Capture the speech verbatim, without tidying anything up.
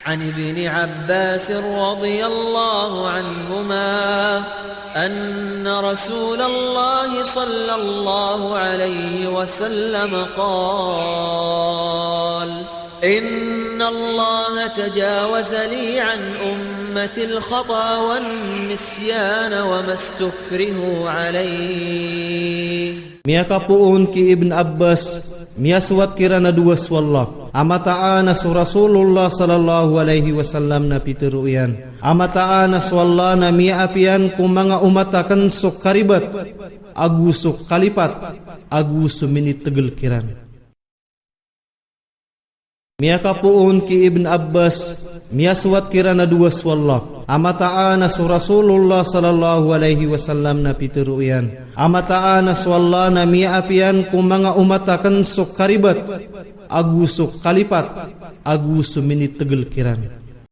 عن ابن عباس رضي الله عنهما أن رسول الله صلى الله عليه وسلم قال: إن الله تجاوز لي عن أمتي الخطأ والنسيان وما استكرهوا عليه. Miyakapoon ki Ibn Abbas, miyasoat kiran a dowa so Allah, a mataan a so Rasulullah sallallahu alaihi wasallam na pitharo iyan a mataan a so Allah na miyaapiya ko manga omat aken so karibat ago so kalipat ago so minitegel kiran. Miyakapoon ki Ibn Abbas, miyasoat kiran a dowa so Allah, a mataan a so Rasulullah sallallahu alaihi wasallam na pitharo iyan a mataan a so Allah na miyaapiya ko manga omat aken so karibat ago so kalipat ago so minitegel kiran.